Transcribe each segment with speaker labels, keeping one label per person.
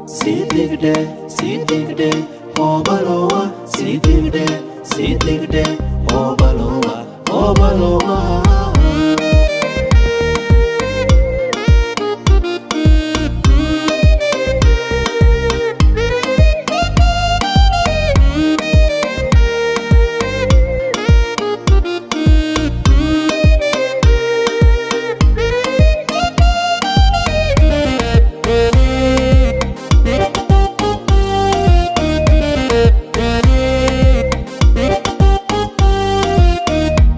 Speaker 1: Sidigdhe, sidigdhe, hobalowa, sidigdhe, sidigdhe, hobalowa, hobalowa.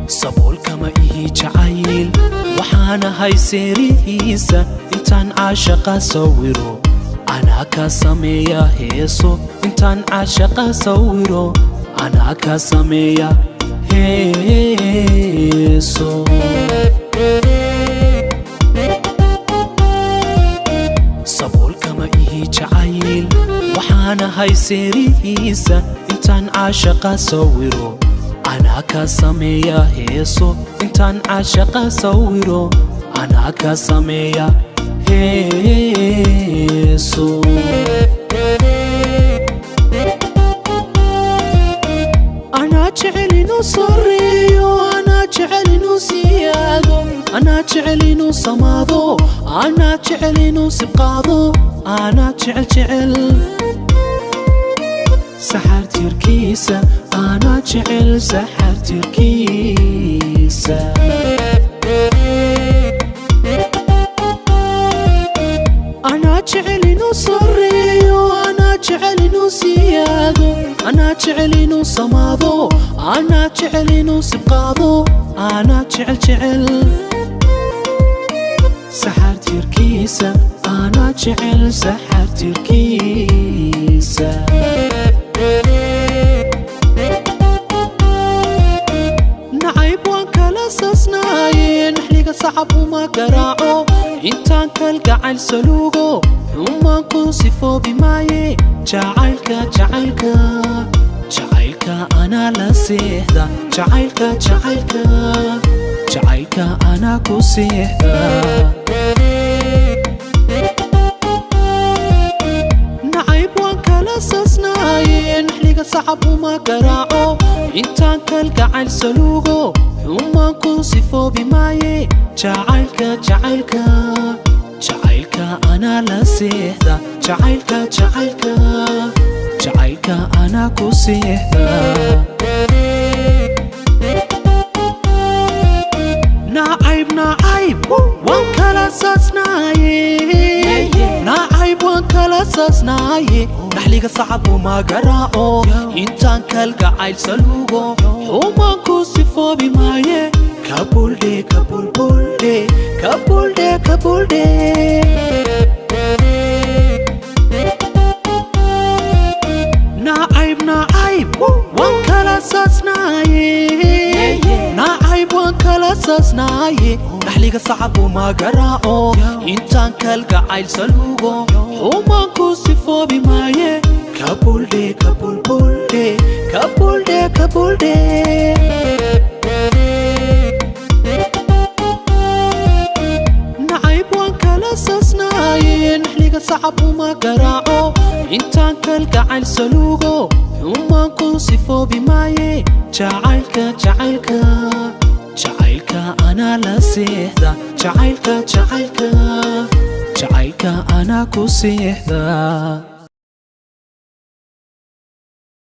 Speaker 1: Saboolkama ihi jacayl, waxaanahay seerihiisa. Intaan caashaqa sawiro, anaa ka sameeya heeso. Intaan caashaqa sawiro, anaa ka sameeya heeso. Saboolkama ihi jacayl, waxaanahay seerihiisa. Intaan caashaqa sawiro, anaa ka sameeya heeso. Intaan caashaqa sawiro, anaa ka sameeya heeso. Anaa jecel inuu sarreeyo, anaa jecel inuu siyaado, anaa jecel inuu samaado, anaa jecel inuu sibqaado, anaa jecel jecel saxaartirkiisa, anaa jecel saxaartirkiisa. Anaa jecel inuu sarreeyo, anaa jecel inuu siyaado, anaa jecel inuu samaado, anaa jecel inuu sibqaado, anaa jecel jecel saxaartirkiisa, anaa jecel saxaartirkiisa. Nacayb waan kala sasnaaye, naxliga sacab uma garaaco. Intaan kalgacayl saluugo, xumaan ku sifoobi maaye. Jacaylka, jacaylka, jacaylka anaa la seexda. Jacaylka, jacaylka, jacaylka anaa ku seexda. Nacayb waan kala sasnaaye, naxliga sacab uma garaaco. Intaan kalgacayl saluugo, xumaan ku sifoobi maaye. Jacaylka, jacaylka, jacaylka anaa la seexda. Jacaylka, jacaylka, jacaylka anaa ku seexda. Nacayb, nacayb waan kala sasnaaye, nacayb waan kala sasnaaye, naxliga sacab uma garaaco. Intaan kalgacayl saluugo, xumaan ku sifoobi maaye. Kabuldhe, kabulbuldhe, kabuldhe, kabuldhe. Nacayb, nacayb waan kala sasnaaye, nacayb waan kala sasnaaye, naxliga sacab uma garaaco. Intaan kalgacayl saluugo, xumaan ku sifoobi maaye. Kabuldhe, kabulbuldhe, kabuldhe, kabuldhe. Nacayb waan kala sasnaaye, naxliga sacab uma garaaco. Intaan kalgacayl saluugo, xumaan ku sifoobi maaye. Jacaylka, jacaylka, jacaylka anaa la seexda. Jacaylka, jacaylka, jacaylka anaa ku seexda.